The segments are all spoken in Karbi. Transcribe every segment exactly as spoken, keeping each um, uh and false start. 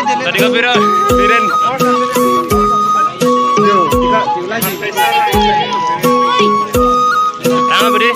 Tadi ko pira? Biren. Rama budi.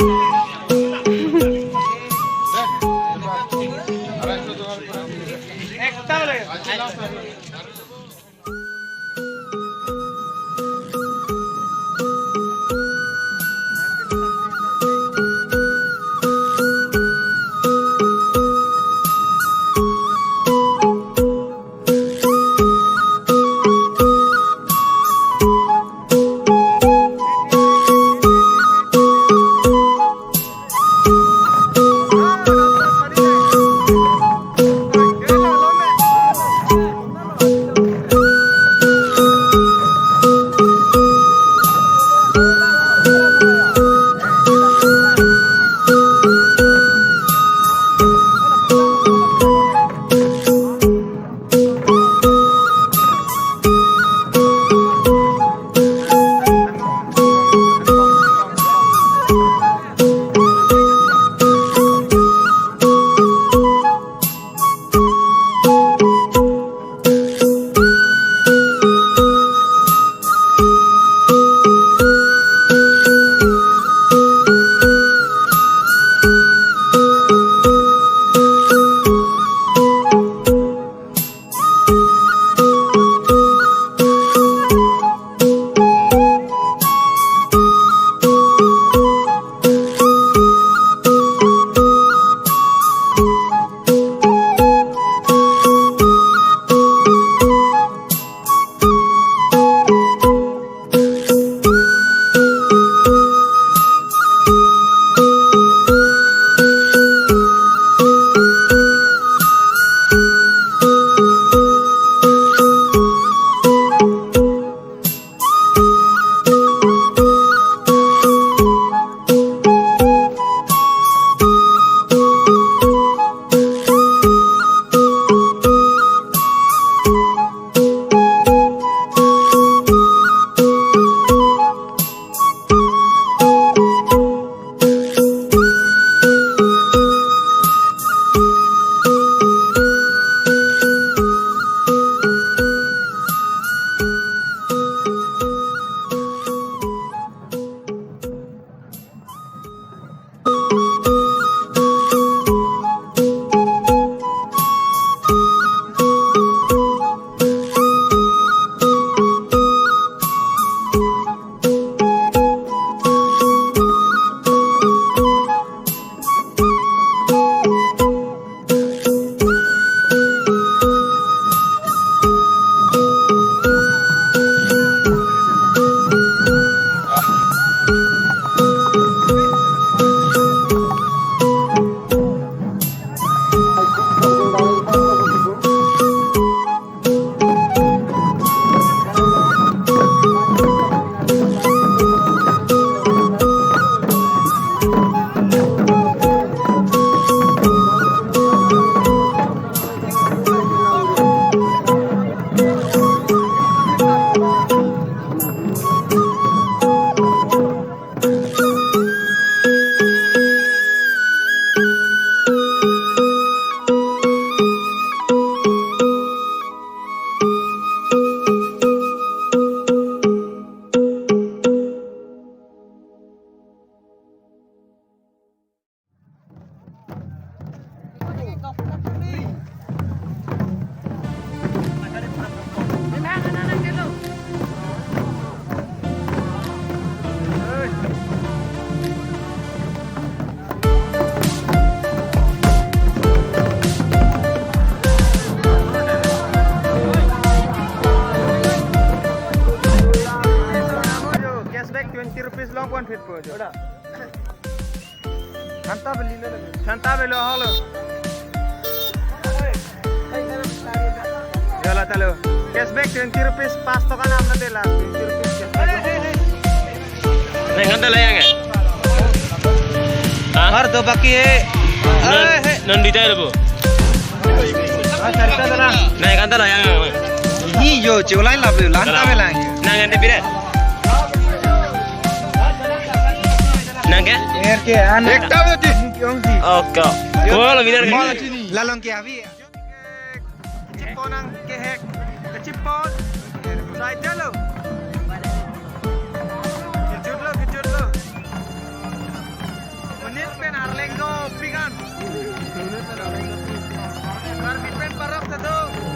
Cashback twenty rupees long one feet po. Thanta beli lo lagi. Thanta beli lo halo. Yo la talo. Cashback twenty rupees, pas toka nam na dela. Twenty rupees cashback. Naik kanta layang ya? Hah? Har do baki hai. Non, eh, eh. Non bitai lo bu. Ah, sarita dala. Naik kanta layang ya? Hi yo, cewek lain lah bu. Lanta belang. Nang ganti biret. Nang ke? R K, anak. Ekta berarti. Ong si. Oke. Yo. Wah, lebih dari. Lalong ke avi. Chipon nang ke Kachipon. Sai jalo. Kejut lo, kejut lo. Monit pen arleng dopik an. Karbi pen parok ta do.